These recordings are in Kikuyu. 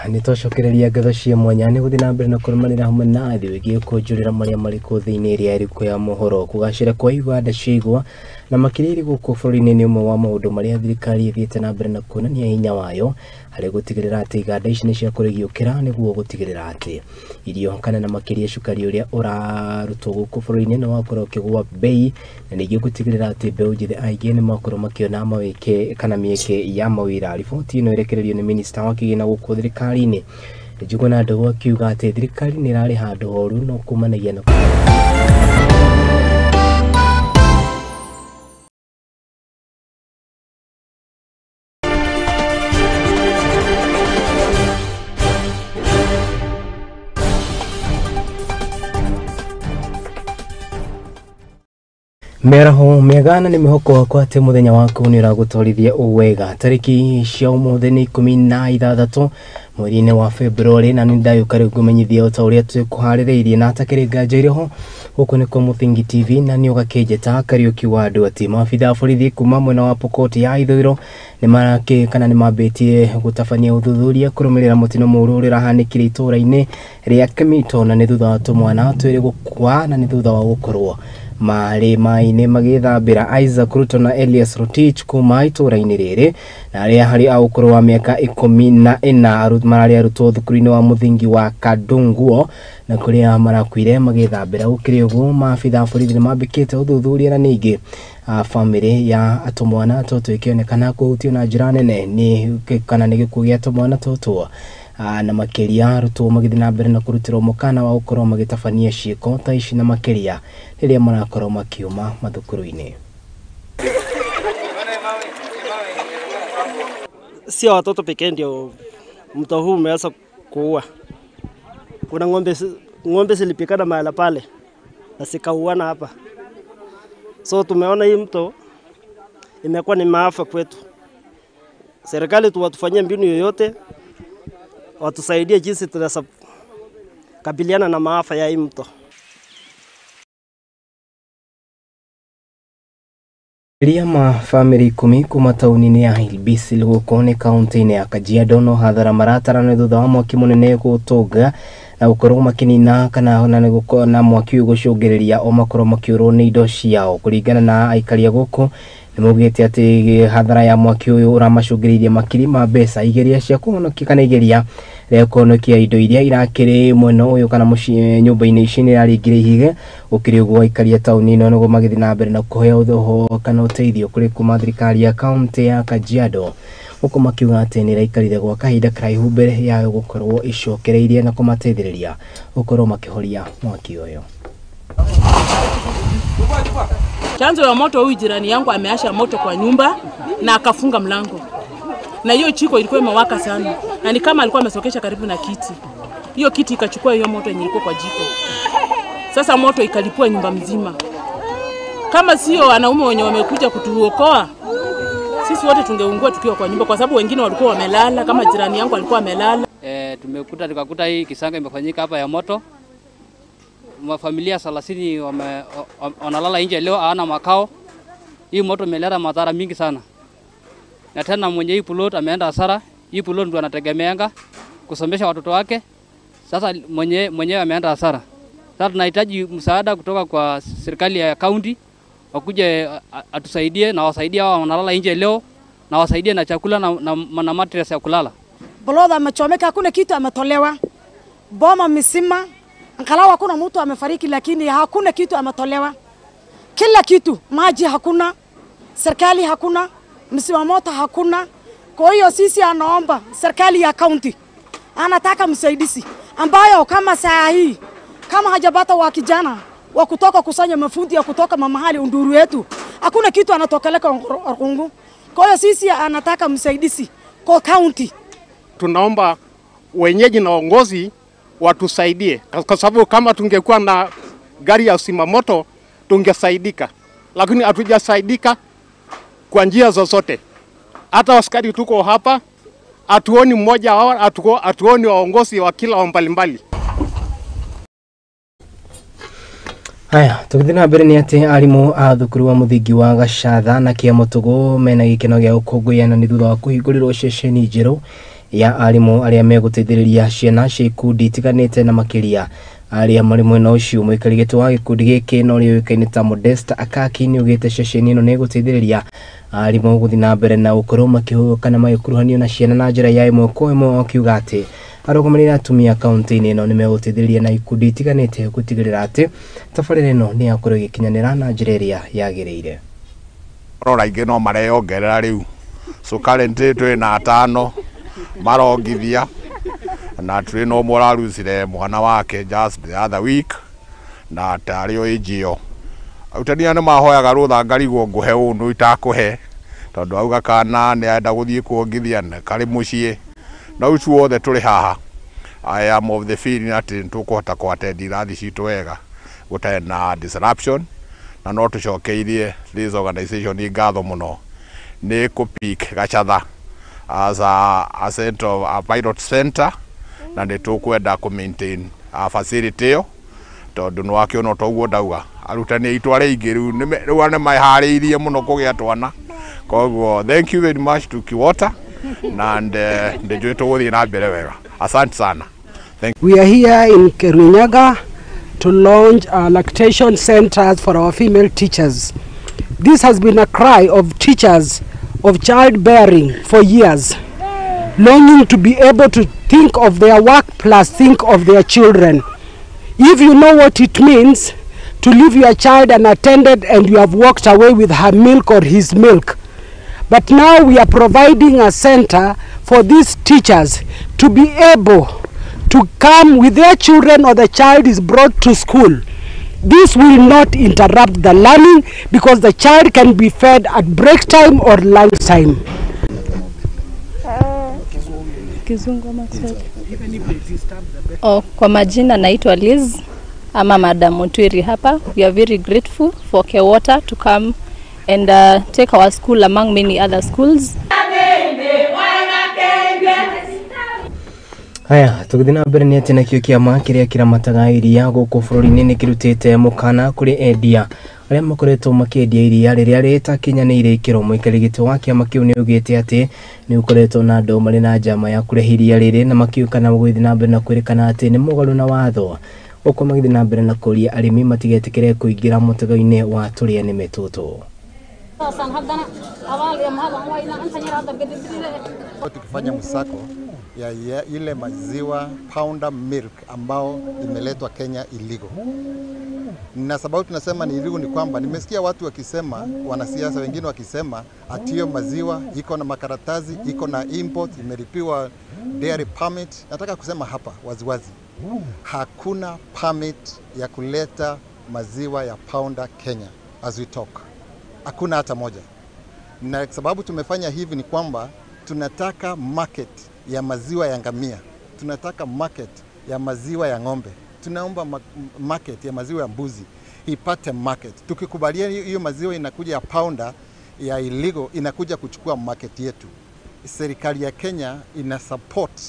Haya, nĩtwacokereria ngatho cia mwanya nĩ gũthiĩ na mbere na kũrũmanĩra hamwe na thĩ wĩgiĩ kũnjũrĩra marĩa marĩkũ thĩinĩ ĩrĩa ĩrĩkũ ya mohoro. Kũgacĩra kwa iganda cia igwa na makĩria irĩ gũkũ bũrũri-inĩ nĩ ũmwe wa maũndũ marĩa thirikari ĩthiĩte na mbere na kuonania hinya wayo harĩ gũtigĩrĩra atĩ iganda ici nĩ ciakorwo igĩũkĩra nĩguo gũtigĩrĩra atĩ irio kana na makĩria cukari ũrĩa ũrarutwo gũkũ bũrũri-inĩ nĩ wakorwo ũkĩgũa bei, na ningĩ gũtigĩrĩra atĩ mbeũ njĩthĩ aingĩ nĩ makorwo makĩona mawĩke kana mĩeke ya mawĩra. Riboti ĩno ĩrekererio nĩ minista wa kĩgĩna gũkũ thirikari-inĩ Njuguna Ndung'u akiuga atĩ thirikari nĩ ĩrarĩ handũ horu no kumanagia na mĩaraho mĩega na nĩ mwĩhoko wakwa atĩ mũthenya waku nĩ ũragũtwarithia wega. Tarĩki cia ũmũthĩ nĩ 16 mweri-inĩ wa February, na nĩ ndagĩũka rĩu ngũmenyithia o ta ũrĩa twĩkũharĩrĩirie na atakĩrĩ nganja irĩ ho. Gũkũ nĩ kwa Mũthingi TV na nĩ ũgakĩnjĩta Kariũki wa andũ atĩ maabitha a borithi kuma mwena wa Pokot ya ithũĩro nĩ marakĩ kana nĩ mambĩtie gũtabania ũthuthuria kũrũmĩrĩra mũtino mũũru ũrĩa ũrahanĩkire itũũra-inĩ rĩa Kemito, na nĩ thutha wa tũmwana twĩrĩ gũkua na nĩ thutha wa gũkorwo marĩ maĩ-inĩ magĩthambĩra. Isaac Ruto na Elias Rotich kuma itũũra-inĩ rĩrĩ, na arĩa harĩ a ũkũrũ wa mĩaka 14 mararĩ arutwo thukuru-inĩ wa mũthingi wa Kadunguo, na kũrĩa marakuire magĩthambĩra. Gũkĩrĩ ũguo, maabitha a borithi nĩ mambĩkĩte ũthuthuria na ningĩ bamĩrĩ ya tũmwana tũtũ ĩkĩonekana kũhutio na njĩra nene nĩ kana nĩ gĩkuũ gĩa tũmwana tũtũ, na makĩria arutwo magĩthiĩ na mbere na kũrutĩrwo mũkana wa gũkorwo magĩtabania ciĩko ta ici, na makĩria rĩrĩa marakorwo makiuma mathukuru-inĩ. Sio watoto pekee ndio mto huu umeweza kuua. Kuna ng'ombe zilipikana mahala pale na zikauana hapa. So tumeona hii mto imekuwa ni maafa kwetu. Serikali tuwatufanyie mbinu yoyote, watusaidie jinsi tunaweza kabiliana na maafa ya hii mto. Makĩria ma bamĩrĩ 10 kuma taũni-inĩ ya Ilbisi gũkũ nĩ kaũntĩ-inĩ ya Kajiado no hathara maratarana thutha wa mwaki mũnene gũtũnga na gũkorwo makĩnina kana na mwaki ũyũ gũcũngĩrĩria o makorwo makĩũrwo nĩ indo ciao. Kũringana na aikari a gũkũ nĩ maugĩte atĩ hathara ya mwaki ũyũ ũramacũngĩrĩirie makiri ma mbeca igeria cia kũhonokia kana igeria rĩa kũhonokia indo iria irakĩrĩ mwena ũyũ kana mũciĩ nyũmba-inĩ ici nĩ iraringire ihige. Gũkĩrĩ ũguo, aikari a taũni ĩno nĩguo magĩthiĩ na mbere na kũheo ũhoro kana ũteithio kũrĩ kuma thirikari ya kaũntĩ ya Kajiado, gũkũ makiuga atĩ nĩ ĩraikarire gwa kahinda karaihu mbere yayo gũkorwo ĩcokereirie na kũmateithĩrĩria gũkorwo makĩhoria mwaki ũyũ. Chanzo ya moto, huyu jirani yangu ameasha moto kwa nyumba na akafunga mlango, na hiyo chiko ilikuwa imewaka sana, na ni kama alikuwa amesokesha karibu na kiti. Hiyo kiti ikachukua hiyo moto yenye ilikuwa kwa jiko. Sasa moto ikalipua nyumba mzima. Kama sio wanaume wenye wamekuja kutuokoa, sisi wote tungeungua tukiwa kwa nyumba, kwa sababu wengine walikuwa wamelala, kama jirani yangu alikuwa amelala. Tumekuta tukakuta hii kisanga imefanyika hapa ya moto. Mafamilia 30 wanalala nje leo, hawana makao. Hii moto imeleta madhara mingi sana. Na tena mwenye hii plot ameenda hasara. Hii plot ndio anategemeanga kusomesha watoto wake. Sasa mwenyewe ameenda hasara. Sasa tunahitaji msaada kutoka kwa serikali ya county, wakuje atusaidie na wasaidie hao wanalala nje leo, na wasaidie na chakula na mattress ya kulala. Bolodha amechomeka, hakuna kitu ametolewa. Boma misima, angalau hakuna mtu amefariki, lakini hakuna kitu ametolewa. Kila kitu, maji hakuna, serikali hakuna, msima moto hakuna. Kwa hiyo sisi anaomba serikali ya county, anataka msaidizi ambayo kama saa hii kama hajapata wa kijana wa kutoka kusanya mafundi ya kutoka mahali unduru yetu, hakuna kitu anatokeleka Orkungu. Kwa hiyo sisi anataka msaidizi kwa county. Tunaomba wenyeji na waongozi watusaidie, kwa sababu kama tungekuwa na gari ya zimamoto tungesaidika, lakini hatujasaidika kwa njia zozote. Hata askari tuko hapa hatuoni mmoja wao, hatuoni waongozi wa kila mbalimbali. Haya, tũgĩthiĩ na mbere nĩ atĩ arimũ a thukuru wa mũthingi wa Gacatha na Kĩamũtũgũ mena gĩkeno gĩa gũkũngũĩra na nĩ thutha wa kũhingũrĩrwo ceceni njerũ Ya arimũ arĩa megũteithĩrĩria ciana cia ikundi itiganĩte na makĩria arĩa marĩ mwena ũcio. Mũikari gĩtĩ wa gĩkundi gĩkĩ na ũrĩa ũĩkaine ta Modesta Akaki nĩ augĩte ceceni ĩno nĩ ĩgũteithĩrĩria arimũ gũthiĩ na mbere na gũkorwo makĩhũyũka kana magĩkuruhanio na ciana na njĩra ya ĩmwe kwa ĩmwe, akiuga atĩ arũgamĩrĩri atumia kaunti-inĩ ĩno nĩ megũteithĩrĩria na ikundi itiganĩte gũtigĩrĩra atĩ tabarĩra ĩno nĩ yakorwo ĩgĩkinyanĩra na njĩra ĩrĩa yagĩrĩire. Rora aingĩ no mareyongerera rĩu, so currently twĩ na atano marongithia na twĩ na ũmwe ũrarucire mwana wake just the other week na tarĩ o age ĩyo. Arutani aya nĩ mahoyaga rũtha ngarigwo ngũhe ũũ nũ itakũhe, tondũ auga kana nĩ arenda gũthiĩ kuongithia na karĩ mũciĩ na ũcio wothe tũrĩ haha. I am of the feeling atĩ nĩ tũkũhota kũ-attend irathi citũ wega gũtarĩ na disruption, na no tũcokeirie this organization ngatho mũno nĩ kũ-pick Gachatha as a center, a pilot center, na nĩ tũkwenda kũ maintain a facility ĩyo, tondũ nĩ wakĩona toguo ndauga arutani aitũ arĩa aingĩ rĩu rĩu nĩ meharĩirie mũno kũgĩa twana. Koguo thank you very much to Kiwota na ndĩnjũĩ tũgũthiĩ na mbere wega. Asante sana. Thank We are here in Kirinyaga to launch our lactation centers for our female teachers. This has been a cry of teachers of childbearing for years, longing to be able to think of their work plus think of their children. If you know what it means to leave your child unattended and you have walked away with her milk or his milk. But now we are providing a center for these teachers to be able to come with their children, or the child is brought to school. This will not interrupt the learning because the child can be fed at break time or lunch time. Kizungu ama Kiswahili? Oh, kwa majina naitwa Liz ama Madam Mutwiri hapa. We are very grateful for Kewota to come and take our school among many other schools. Haya, tũgĩthiĩ na mbere nĩ atĩ nakĩo kĩama kĩrĩa kĩramataga iria gũkũ bũrũri-inĩ nĩ kĩrutĩte mũkana kũrĩ endia arĩa makoretwo makĩendia iria rĩrĩa rĩtakinyanĩire ikĩro. Mũikari gĩtĩ wa kĩama kĩu nĩ augĩte atĩ nĩ ũkoretwo na andũ marĩ na njama ya kũrehe iria rĩrĩ na makiũkana gũgĩthiĩ na mbere na kwĩrĩkana atĩ nĩ mũgarũ na watho, gũkũ magĩthiĩ na mbere na kũria arĩmi matigetĩkĩre kũingĩra mũtego-inĩ wa tũrĩa nĩme tũtũ. Tukifanya msako ya ile maziwa powder milk ambao imeletwa Kenya illegal. Na sababu tunasema ni illegal ni kwamba nimesikia watu wakisema, wanasiasa wengine wakisema ati hiyo maziwa iko na makaratasi, iko na import, imelipiwa dairy permit. Nataka kusema hapa waziwazi, hakuna permit ya kuleta maziwa ya powder Kenya as we talk. Hakuna hata moja. Na sababu tumefanya hivi ni kwamba tunataka market ya maziwa ya ngamia, tunataka market ya maziwa ya ng'ombe, tunaomba market ya maziwa ya mbuzi ipate market. Tukikubalia hiyo maziwa inakuja ya pounder ya illegal inakuja kuchukua market yetu. Serikali ya Kenya ina support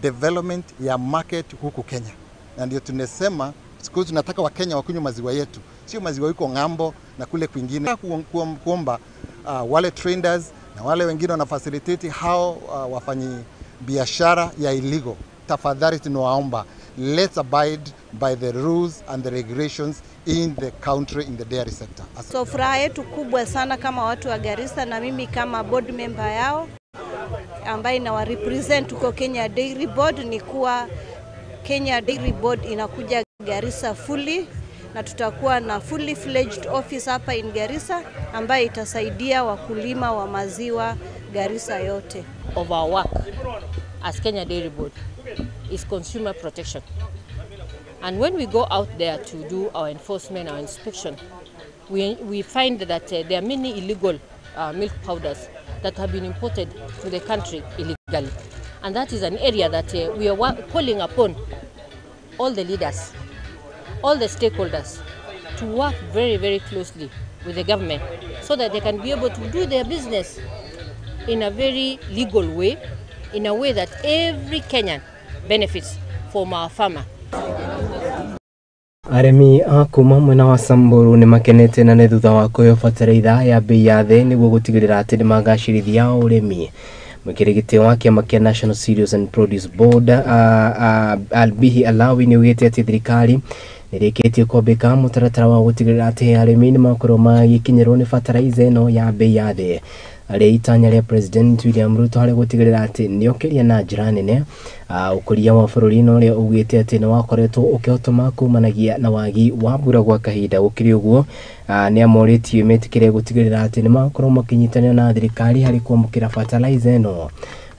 development ya market huku Kenya, na ndio tunasema siku hizi tunataka Wakenya wakunywe maziwa yetu, sio maziwa yuko ng'ambo na kule kwingine. Kuomba wale traders na wale wengine wana facilitate hao wafanyi biashara ya illegal, tafadhali tunawaomba, let's abide by the rules and the regulations in the country in the dairy sector. So furaha yetu kubwa sana kama watu wa Garissa na mimi kama board member yao ambaye inawa represent huko Kenya Dairy Board ni kuwa Kenya Dairy Board inakuja Garissa fully, na tutakuwa na fully fledged office hapa in Garissa ambaye itasaidia wakulima wa maziwa Garissa yote. Of our work as Kenya Dairy Board is consumer protection. And when we go out there to do our enforcement, our inspection, we find that there are many illegal milk powders that have been imported to the country illegally. And that is an area that we are calling upon all the leaders, all the stakeholders to work very, very closely with the government so that they can be able to do their business in a very legal way, in a way that every Kenyan benefits from our farmer. Arĩmi a kuma mwena wa Samburu nĩ makenete na nĩ thutha wa kũheo bataraitha ya bei ya thĩ nĩguo gũtigĩrĩra atĩ nĩmagacĩrithia ũrĩmi. Mwikiri gĩtĩ wa kĩama kĩa National Cereals and Produce Board Albihi Alawi nĩaugĩte atĩ thirikari nĩrĩkĩtie kwambĩka mũtaratara wa gũtigĩrĩra atĩ arĩmi nĩmakorwo magĩkinyĩrwo nĩ bataraitha ĩno ya bei ya thĩ. Arĩ itanya rĩa President William Ruto harĩ gũtigĩrĩra atĩ nĩokĩria na njĩra nene ũkũria wa bũrũri na ũrĩa ugĩte atĩ nĩwakoretwo ũkĩhotoma kumanagia na wagi wa mbura gwa kahinda. Gũkĩrĩ ũguo nĩamorĩtie metĩkĩre gũtigĩrĩra atĩ nĩmakorwo makĩnyitanĩra na thirikari harĩ kwamũkĩra bataraitha ĩno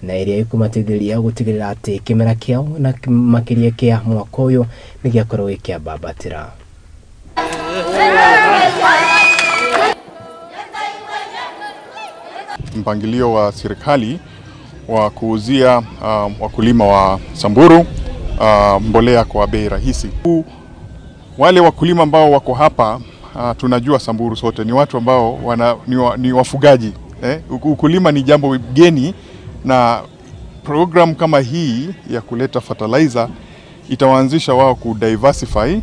na ĩrĩa ĩkũmateithĩrĩria gũtigĩrĩra atĩ kĩmera kĩao na makĩria kĩa mwaka ũyũ nĩgĩakorwo gĩkĩambambatĩra. Mpangilio wa serikali wa kuuzia wakulima wa Samburu mbolea kwa bei rahisi. Wale wakulima ambao wako hapa tunajua Samburu sote ni watu ambao ni wafugaji. Ukulima ni jambo geni, na program kama hii ya kuleta fertilizer itawaanzisha wao ku diversify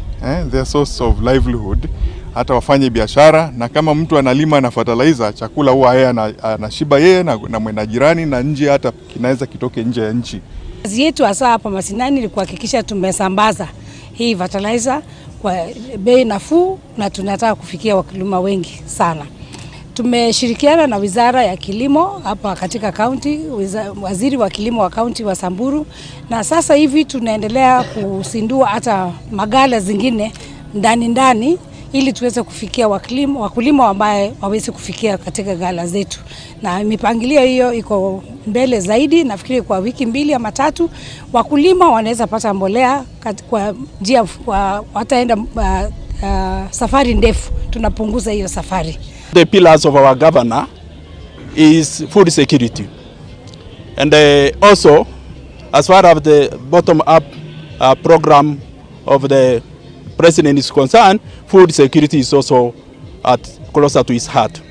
their source of livelihood, hata wafanye biashara. Na kama mtu analima na fertilizer, chakula huwa yeye anashiba yeye na mwenda jirani na nje, hata kinaweza kitoke nje ya nchi. Kazi yetu hasa hapa Masinani ni kuhakikisha tumesambaza hii fertilizer kwa bei nafuu, na tunataka kufikia wakulima wengi sana. Tumeshirikiana na Wizara ya Kilimo hapa katika kaunti, waziri wa kilimo wa kaunti wa Samburu, na sasa hivi tunaendelea kusindua hata magala zingine ndani ndani ili tuweze kufikia wakulima ambaye waweze kufikia katika gala zetu. Na mipangilio hiyo iko mbele zaidi, nafikiri kwa wiki 2 ama 3 wakulima wanaweza pata mbolea kwa njia wataenda safari ndefu, tunapunguza hiyo safari. The pillars of our governor is food security, and also as far as the bottom up program of the president is concerned, food security is also at closer to his heart.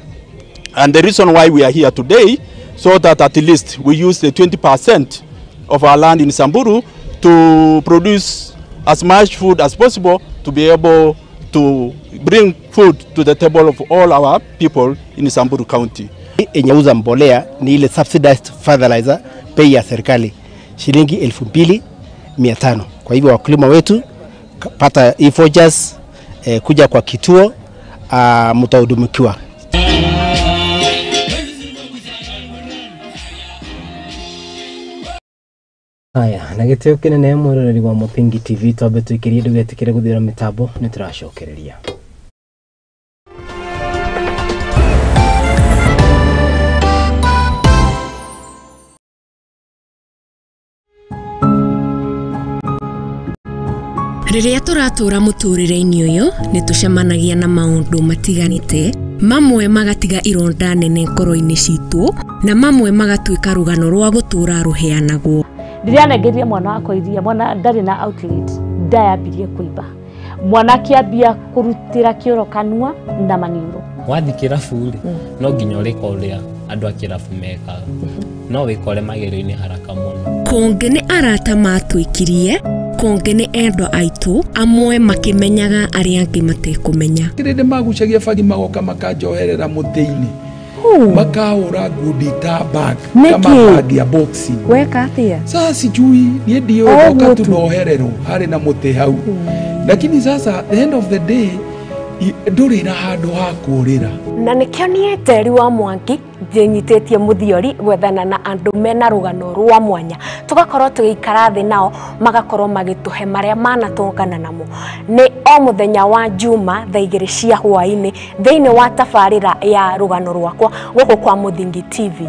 And the reason why we are here today, so that at least we use the 20% of our land in Samburu to produce as much food as possible to be able to bring food to the table of all our people in Samburu County. Enyauza mbolea ni ile subsidized fertilizer bei ya serikali shilingi 2500. Kwa hivyo wakulima wetu pata e-vouchers, kuja kwa kituo mtahudumikiwa. Haya, na gĩtĩo kĩnene mwĩroreri wa Mũthingi TV, twambe tũikĩrie ndũgetĩkĩre gũthira mĩtambo, nĩtũracokereria. Rĩrĩa tũratũra mũtũrĩre-inĩ ũyũ nĩ tũcemanagia na maũndũ matiganĩte, mamwe magatiga ironda nene ngoro-inĩ citũ na mamwe magatuĩka rũgano rwa gũtũra rũheanagwo. Ndĩranengeria mwana wakwa iria, mwana ndarĩ na outlet, ndayambirie kũimba, mwana akĩambia kũrutĩra kĩoro kanua na maniũrũ. Wathiĩ kĩrabu rĩ, no nginya ũrĩka ũrĩa andũ a kĩrabu mekaga, no wĩkore magerio-inĩ haraka mũno. Kũngĩ nĩ arata matwĩkirie, kũngĩ nĩ endwa aitũ, amwe makĩmenyaga arĩa angĩ matekũmenya. Kĩrĩndĩ magucagia bagi magoka makanjoherera mũtĩ-inĩ, makahũra ngundi ta bag kama bag ya boxing. Weka atia? Sasa sijui niĩ ndiũĩ, ndoka tu nohererwo harĩ na mũtĩ hau, lakini sasa the end of the day ndũrĩ na handũ ha kũũrĩra. Na nĩkĩo niĩ Njeri wa Mwangi njĩnyitĩtie mũthiori gwethana na andũ mena rũgano rwa mwanya, tũgakorwo tũgĩikara thĩ nao magakorwo magĩtũhe marĩa manatũngana namo. Nĩ o mũthenya wa Juma thaa 2 cia hwaĩ-inĩ thĩinĩ wa tabarĩra ya rũgano rwakwa gũkũ kwa Mũthingi TV.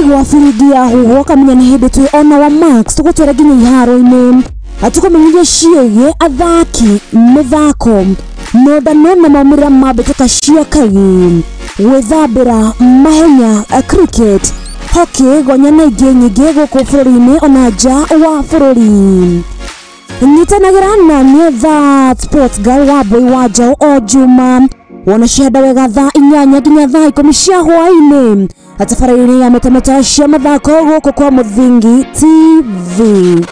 Waigua biringi ya huhwo kamenya nĩ hĩndĩ twĩ ona wa Max tũgũtwara nginya iharo-inĩ tũkũmenyithia ciĩgiĩ athaki, mĩthako, nondano na maumĩrĩra ma mbĩtĩka cia kagi, gwĩthambĩra, mahenya, cricket, hockey, gonya na ingĩ nyingĩ gũkũ bũrũri-inĩ ona nja wa bũrũri. Nyitanagĩra na niĩ That Sports Girl wa Mbũi wa Njaũ o Juma Wona cihanda wega thaa 8 nginya thaa 10 cia hwaĩ-inĩ tabarĩra-inĩ ya metameta cia mathako gũkũ kwa Mũthingi TV.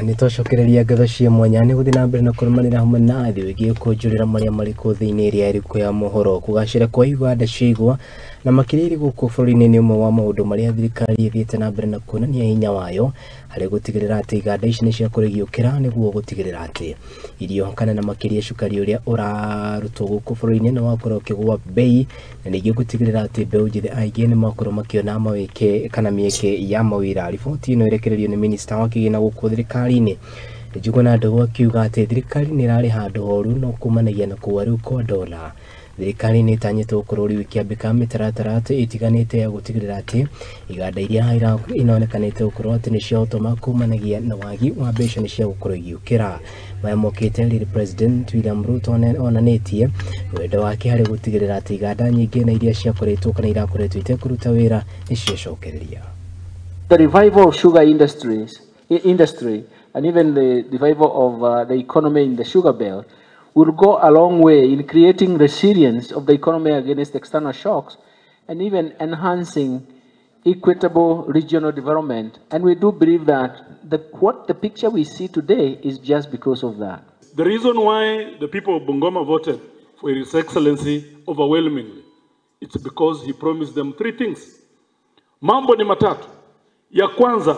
Nitocokereria ngatho cia mwanya nĩ gũthiĩ na mbere na kũrũmanĩra hamwe na thĩ wĩgiĩ kũnjũrĩra marĩa marĩ kũ thĩinĩ ĩrĩa ĩrĩkũ ya mohoro. Kũgacĩra kwa iganda cia igwa na makĩria irĩ gũkũ bũrũri-inĩ nĩ ũmwe wa maũndũ marĩa thirikari ĩthiĩte na mbere na kuonania hinya wayo harĩ gũtigĩrĩra atĩ iganda ici nĩ ciakorwo igĩũkĩra nĩguo gũtigĩrĩra atĩ irio kana na makĩria cukari ũrĩa ũrarutwo gũkũ bũrũri-inĩ nĩ wakorwo ũkĩgũa bei, na ningĩ gũtigĩrĩra atĩ mbeũ njĩthĩ aingĩ nĩ makorwo makĩona mawĩke kana mĩeke ya mawĩra. Riboti ĩno ĩrekererio nĩ minista wa kĩgĩna gũkũ thirikari-inĩ Njuguna Ndung'u akiuga atĩ thirikari nĩ ĩrarĩ handũ horu no kumanagia na kũgũa rĩu kwa dola. Thirikari nĩ ĩtanyĩtwo gũkorwo rĩu ĩkĩambĩka mĩtaratara atĩ ĩtiganĩte ya gũtigĩrĩra atĩ iganda iria inonekanĩte gũkorwo atĩ nĩ ciahotoma kumanagia na wagi wa mbeca nĩ cia gũkorwo igĩũkĩra. Maya mokĩte rĩrĩ President William Ruto onanĩtie wendo wake harĩ gũtigĩrĩra atĩ iganda nyingĩ na iria ciakoretwo kana irakoretwo itekũruta wĩra nĩ ciacokereria. The revival of sugar industry and even the revival of the economy in the sugar belt will go a long way in creating resilience of the economy against external shocks and even enhancing equitable regional development. And we do believe that the picture we see today is just because of that. The reason why the people of Bungoma voted for His Excellency overwhelmingly, it's because he promised them three things. Mambo ni matatu. Ya kwanza,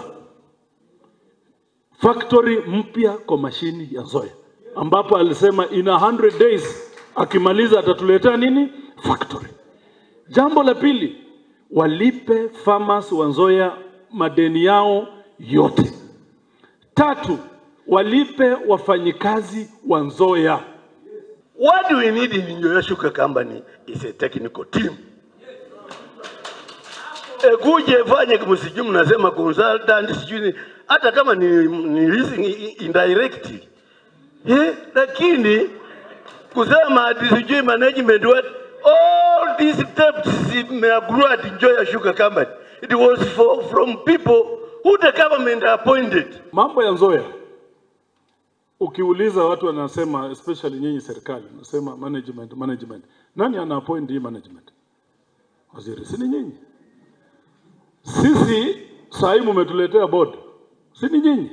factory mpya kwa mashini ya Nzoia, ambapo alisema in 100 days akimaliza atatuletea nini? Factory. Jambo la pili, walipe farmers wa Nzoia madeni yao yote. Tatu, walipe wafanyikazi wa Nzoia. What do we need in Nzoia Sugar Company is a technical team. Kuje fanye msijui mnasema consultant sijui hata kama ni leasing indirectly. Lakini kusema ati sijui management what all these debts zimeagrua at Nzoia Sugar Company. It was from people who the government appointed. Mambo ya Nzoia, ukiuliza watu wanasema, especially nyinyi serikali, wanasema management, management. Nani ana appoint hii management? Waziri, si ni nyinyi? Sisi sahi mumetuletea board, si ni nyinyi?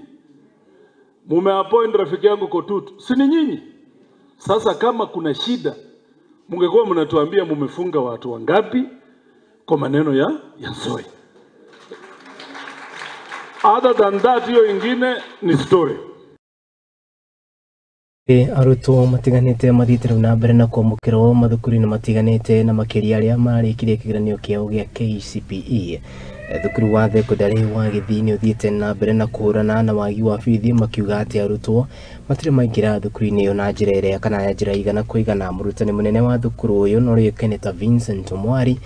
Mumeappoint rafiki yangu Kotut, si ni nyinyi? Sasa kama kuna shida, mungekuwa mnatuambia mumefunga watu wangapi kwa maneno ya Nzoia. Other than that, hiyo ingine ni story. Arutwo matiganĩte mathiĩte rĩu na mbere na kwamũkĩrwo mathukuru-inĩ matiganĩte na makĩria arĩa mararĩkirie kĩgeranio kĩao gĩa KCPE. Thukuru wa thekondarĩ wa Gĩthii nĩ ũthiĩte na mbere na kũhũrana na wagi wa bithi, makiuga atĩ arutwo matirĩ maingĩra thukuru-inĩ ĩyo na njĩra ĩrĩa kana ya njĩra igana kwa igana. Mũrutani mũnene wa thukuru ũyũ na ũrĩa ũĩkaine ta Vincent Omwari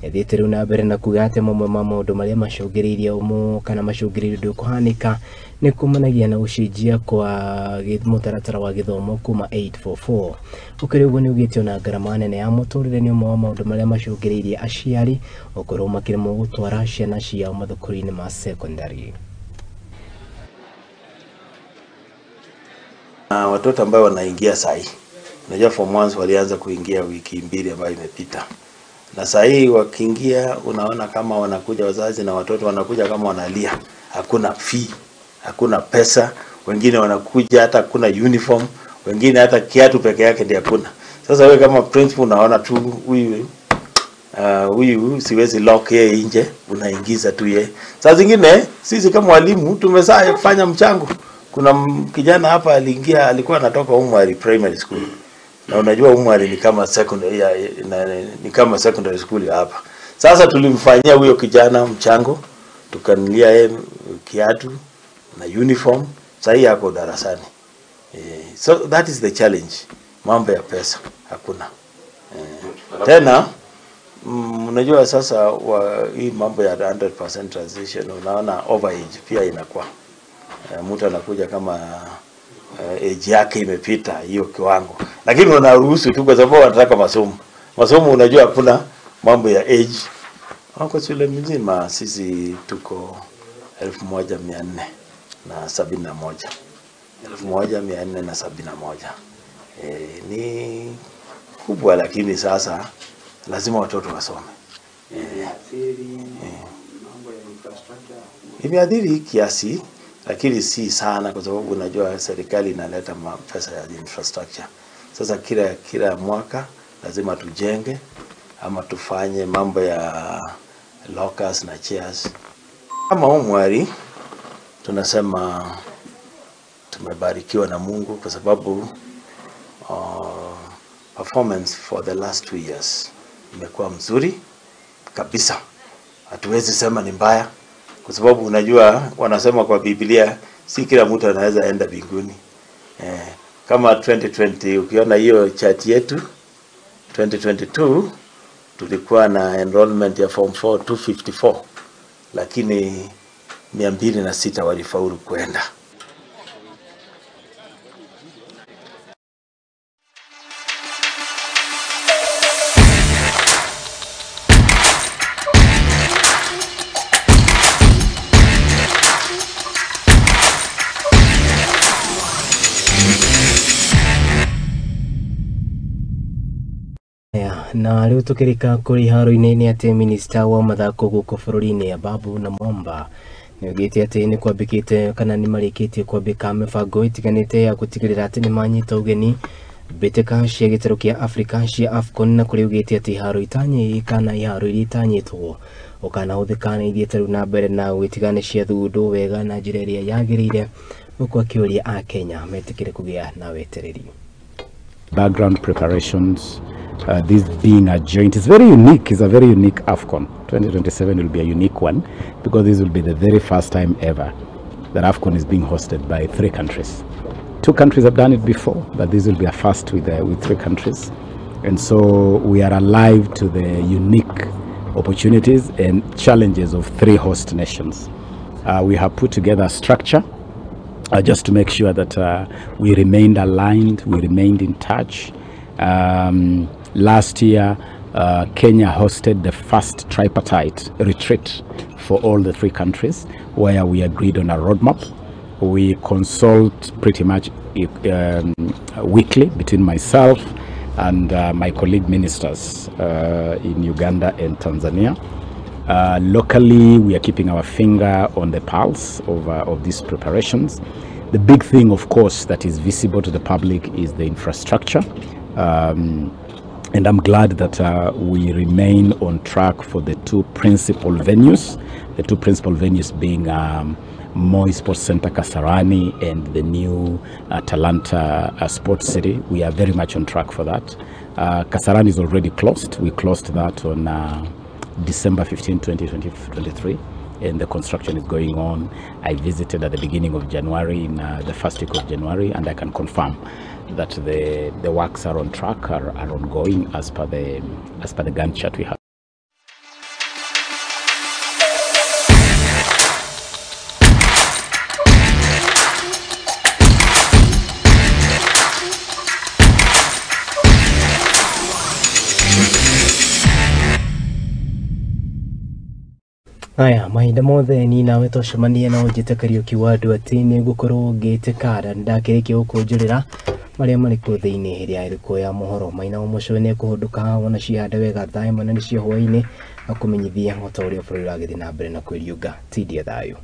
nĩathiĩte rĩu na mbere na kuga atĩ mamwe ma maũndũ marĩa macũngĩrĩirie kana macũngĩrĩirie ũndũ kũhanĩka nĩ kumanagia na gũcenjia kwa mũtaratara wa gĩthomo kuma 844. Ũkĩrĩ ũguo nĩ ugĩte ona ngarama nene ya mũtũrĩre nĩ ũmwe wa maũndũ marĩa macũngĩrĩirie aciari gũkorwo makĩremwo gũtwara ciana ciao mathukuru-inĩ ma secondary. Watoto ambao wanaingia sahi, unajua form 1 walianza kuingia wiki mbili ambayo imepita, na sahi wakiingia unaona kama wanakuja wazazi na watoto wanakuja kama wanalia, hakuna fee, hakuna pesa, wengine wanakuja hata hakuna uniform, wengine hata kiatu peke yake ndio hakuna. Sasa wewe kama principal unaona tu huyu huyu siwezi lock yeye nje, unaingiza tu yeye. Saa zingine sisi kama walimu tumesafanya mchango. Kuna kijana hapa aliingia, alikuwa anatoka Umwari Primary School. Na unajua Umwari ni kama secondary ni kama secondary school ya hapa. Sasa tulimfanyia huyo kijana mchango, tukanunulia yeye kiatu na uniform, sasa hii ako darasani. So that is the challenge. Mambo ya pesa hakuna. Tena unajua sasa hii mambo ya 100% transition, unaona overage pia inakuwa. Mtu anakuja kama age yake imepita hiyo kiwango. Lakini unaruhusu tu kwa sababu wanataka masomo. Masomo unajua hakuna mambo ya age. Kwa shule mzima sisi tuko 1471. 1471. Ni kubwa, lakini sasa lazima watoto wasome. Imeathiri kiasi, lakini si sana kwa sababu unajua serikali inaleta pesa ya infrastructure. Sasa kila mwaka lazima tujenge ama tufanye mambo ya lockers na chairs. Kama Umwari tunasema tumebarikiwa na Mungu kwa sababu performance for the last 2 years imekuwa mzuri kabisa. Hatuwezi sema ni mbaya kwa sababu unajua wanasema kwa Biblia si kila mtu anaweza enda mbinguni. Kama 2020 ukiona hiyo chart yetu 2022 tulikuwa na enrollment ya form 4 254, lakini 206 walifaulu kwenda. Na rĩu tũkĩrĩka kũrĩ iharo-inĩ nĩ atĩ minista wa mathako gũkũ bũrũri-inĩ Ababu na Mwamba nĩoigĩte atĩ nĩ kwambĩkĩte kana nĩ marĩkĩtie kwambĩka mĩbango ĩtiganĩte ya gũtigĩrĩra atĩ nĩ manyita ũgeni mbĩtĩka cia gĩtarũ kĩa Afrika cia AFCON, na kũrĩa augĩte atĩ iharo itanyĩ kana iharo iria itanyĩtwo ũkanahũthĩka nĩ ithiĩte rĩu na mbere na gwĩtigana ciathugundwo wega na njĩra ĩrĩa yagĩrĩire, gũkũ akĩũria Akenya metĩkĩre kũgĩa na wetereri. Background preparations, this being a joint, it's very unique. It's a very unique AFCON. 2027 will be a unique one because this will be the very first time ever that AFCON is being hosted by 3 countries. 2 countries have done it before, but this will be a first with 3 countries. And so we are alive to the unique opportunities and challenges of 3 host nations. We have put together a structure just to make sure that we remained aligned, we remained in touch. Last year, Kenya hosted the first tripartite retreat for all the 3 countries, where we agreed on a roadmap. We consult pretty much weekly between myself and my colleague ministers in Uganda and Tanzania. Locally, we are keeping our finger on the pulse of these preparations. The big thing, of course, that is visible to the public is the infrastructure. And I'm glad that we remain on track for the 2 principal venues, the 2 principal venues being Moi Sports Center Kasarani and the new Talanta Sports City. We are very much on track for that. Kasarani is already closed. We closed that on December 15, 2023, and the construction is going on. I visited at the beginning of January, in the first week of January, and I can confirm that the works are on track, are ongoing as per the Gantt chart we have. Aya mahinda mothe ni nawe twacemania na ũnjĩte Kariũki wa andũ atĩ nĩ ngũkorwo ngĩte kara ndakĩrĩkia gũkũnjũrĩra marĩa marĩ kuo thĩinĩ ĩrĩa ĩrĩkuo ya mohoro maina mũcwe nĩ kũhũndũka wona cihande wega thaa ĩmwe na nĩ cia hwaĩ-inĩ akũmenyithia o ta ũrĩa bũrũri ũragĩthiĩ na mbere na kwĩriũnga tindia thayũ.